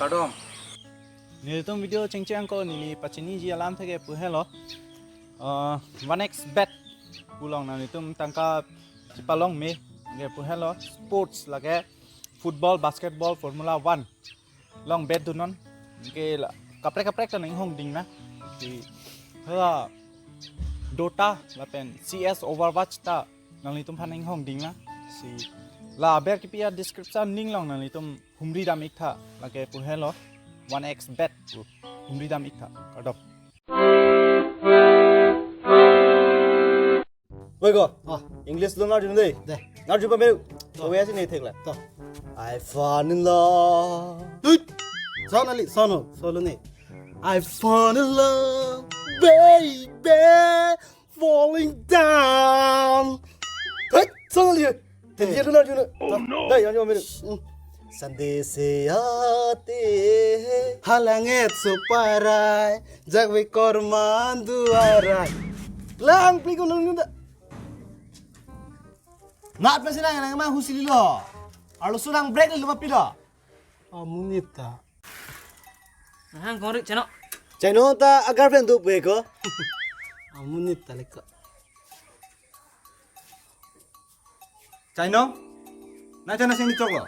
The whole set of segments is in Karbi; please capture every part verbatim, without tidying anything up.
Kardom. Nelitum video chengcheng ako neli pachiniji alam theke pu helo. Uh, one X bet pu along nanglitum tangka chepalong me. Anke pu helo sports lake football, basketball, Formula One along bet dunnon. Anke la kaprek kaprek ta nang-inghong ding na. Si hala Dota lapen C S Overwatch ta nanglitum aphan inghong ding na. Si la aber kipi a-description link along nanglitum humri dam ik tha, lake pu helo one X bet pu, humri dam ik tha. Kardom. Oi ko. Ah. English lo narjun dei. Dei. Narju pa meru. To. Kove si ne thekla. To. I fall in love. Tut. Son ali, son ho, solo ne. I fall in love, baby, falling down. Hei, sang liye. Tengkir dulu dulu. Oh, no. Dai, yang jawab. Hmm. Sunday se aate hain, langit suparai, jagwe korman duarai. Lang pli ko lang nunda. Nat pasi nang nang ma husi lilo. Arlo sulang break lilo ma pilo. Amonit ta. Nahang kori cheno. Cheno ta a girlfriend do pe ko. Amonit ta leko. Cheno? Na cheno sing choklo.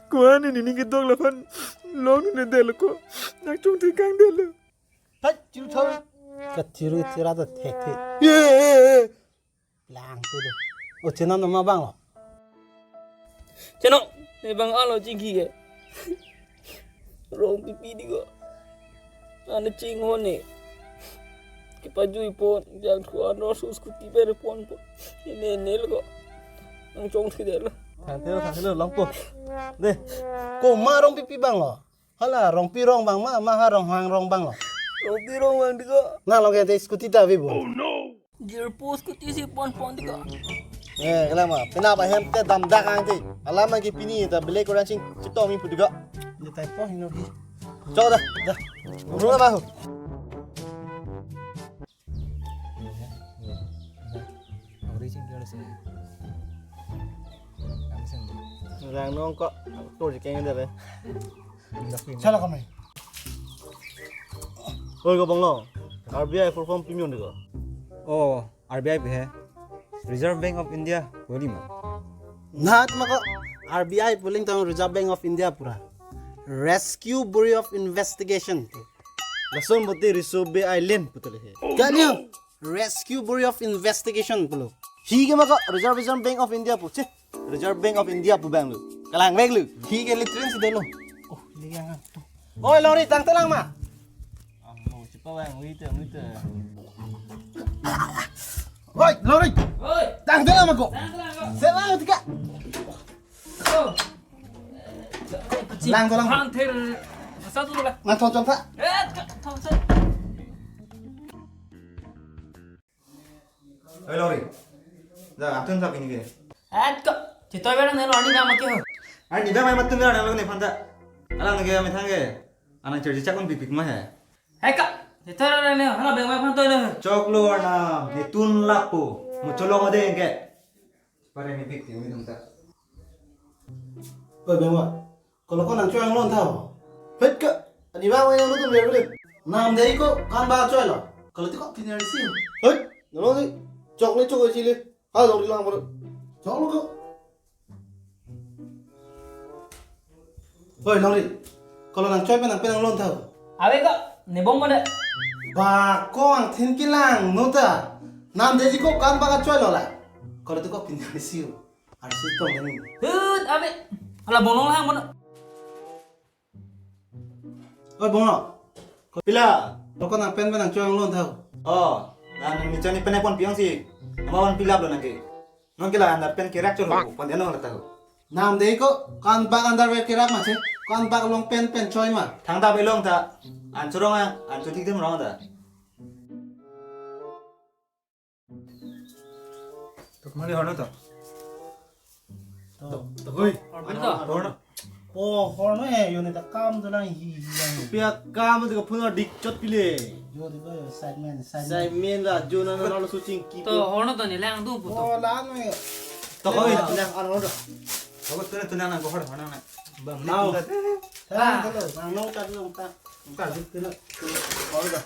Kuan ini ni kedok lapan long ne del ko. Nang chung tikang del. Hai, chiru thau. Ka chiru chira ta thek thek. Ye. Lang tu do. O cheno nama bang lo. Cheno, ne bang alo chingki ke. Rongpipi di ko. Ane chinghon ne. Kepajui pon, jang thuan ro su scooty per pon pon. Ine ne lo ko. Nang chong thi de lo. Thang thelo, thang thelo, long po. De. Komat Rongpipi bang lo. Hala, Rongpi rong bang ma, ma ha Ronghang rong bang lo. Rongpi rong bang di ko. Na lo ke te scooty ta vi bo. Oh no. Gear po scooty si pon pon di ko. Eh, kala ma, pina ba hem te damdak ang te. Alam lagi pini ta beli kurang sing cito mi pu di ko. Di tai po hino di. Chok da. Da. Rumah ma ho. Rang nong ko to ji keng de re. Chala kami. Oi ko bang lo. R B I full form pimyon de ko. Oh, R B I pu he. Reserve Bank of India pu helo ma. Nat ma ko R B I pu aling tang Reserve Bank of India pura. Rescue Bureau of Investigation. Lason bote Riso Be Island pu tole he. Kanya Rescue Bureau of Investigation pulo. Hi ke ma ko Reserve Bank of India pu. Che. Reserve Bank of India pu bang lo. Kalang bag lo. Hi ke litren si dolo. Oh, ini yang. Oi, longri tang telang ma. Amo, cepat bang, wait, wait. Oi, longri. Oi. Tang telang ma ko. Tang telang ko. Selang tika. Oh. Lang telang. Hang ther. Satu telang. Nang thon chon tha. Eh, thon chon. Oi, longri. Da, atun sa pini ke. At ko. Chitoi berang nelo ani nama ke ho. Ani da mai matun da nelo ne phanta. Alang ke mai thang ke. Anang cherji chakun pipik ma he. Hai ka. Chitoi berang ne hala beng mai phan toi ne. Choklo arnam. Ne tun lapo. Mo cholo ma de ke. Pare ne pik ti mi thanta. Oi, beng wa. Kolo ko nangchoi-ang lon tha ho. Phet ka. Ani bang wai nang lutum ler bile. Nam dei ko kan ba choi lo. Kolo ti ko pini ari si. Hei, nalo ni. Chok ni chok si le. Ha, longri lang baru. Chok lo ko. Hoi, longri. Kolo nangchoi pen nangpen nang lon tha ho. Ave ko, ne bong ko de. Ba ko angthin kelang no ta. Nam dei ko kan ba ka choi lo la. Kolo ti ko pini ari si ho. Arsi tong dani. Hut, ave. Hala bong long lang bong. Oi, bong lo. Pila. Lo ko nangpen pen nangchoi-ang lon tha ho. Oh, nang ni chani pen pon piang si. Ama wan pila lo nang ke. Non ke la andar pen kerak chor ho. Pon deno la tha ho. Nam dei ko kan bak andar pen kerak ma che. Kan bak long pen pen choi ma. Thang ta belong ta. An chorong ang, an chotik dem rong ta. Tok mali horno to. To, to, oi. Horno to. Horno. Po, horno he, yo ne ta kam to lang hi, hi lang. Pia kam to ka phun dik chot pile. Yo de ko, yo, side man, side man. Side man la, jo na na lo shooting ki. To, horno to ne lang do pu to. Oh, lang me. To, oi, lang an horno. Ako tuna tuna nang kohor nang nang. Bang ni Nau. Tuna. Ah, hello. Nang nau ta nang ta. Nang ta jik tuna. Kor da.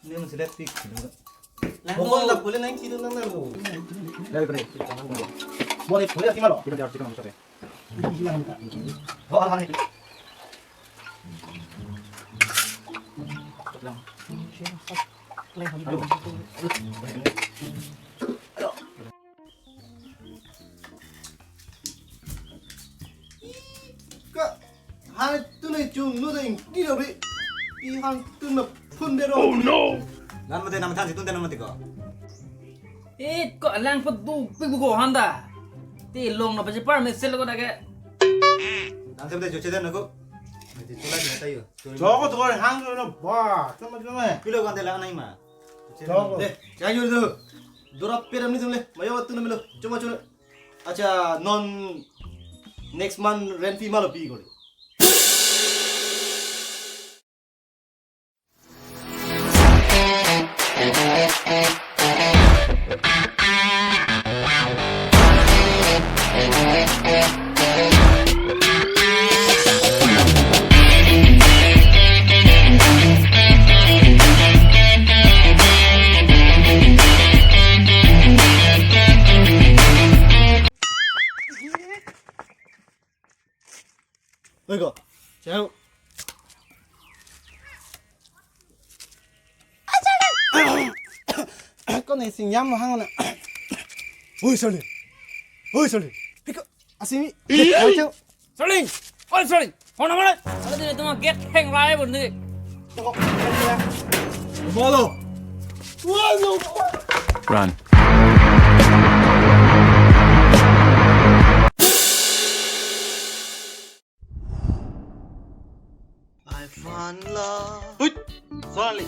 Ni mo silet pik. Bokol da pule nang kido nang nang. Dari pare. Boleh pule si malo. Kita di artikel nang sore. Ka, hai tu ne chung nu ding di do bi. Pi hang tu na phun de do. Oh no. Nan mate nam than si tun than mate ko. Eh, ko alang padu pi bu ko handa. Ti long na pa si par me sel ko da ke. Nan se mate jo che den ko. Mate chula di tayo. Joko to hang lo ba, tama tama. Pilo kan tela nai ma. Joko. Eh, kya yo do? Dora peram ni tumle. Mayo tu na melo. Chuma chuma. Acha, non next month rent fee malo pi kori. Oi ko. Chao. Ko ne sing yam hang na. Oi, sorry. Oi, sorry. Hiko, asimi. Chao. Sorry. Oi, sorry. Hona mala. Ala dine tuma get hang rai bun ni. Bolo. Run. I found love. Hui, sorry.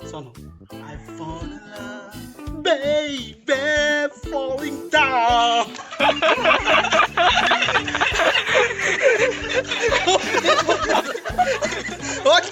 Sono. I found love. Baby, falling down. What?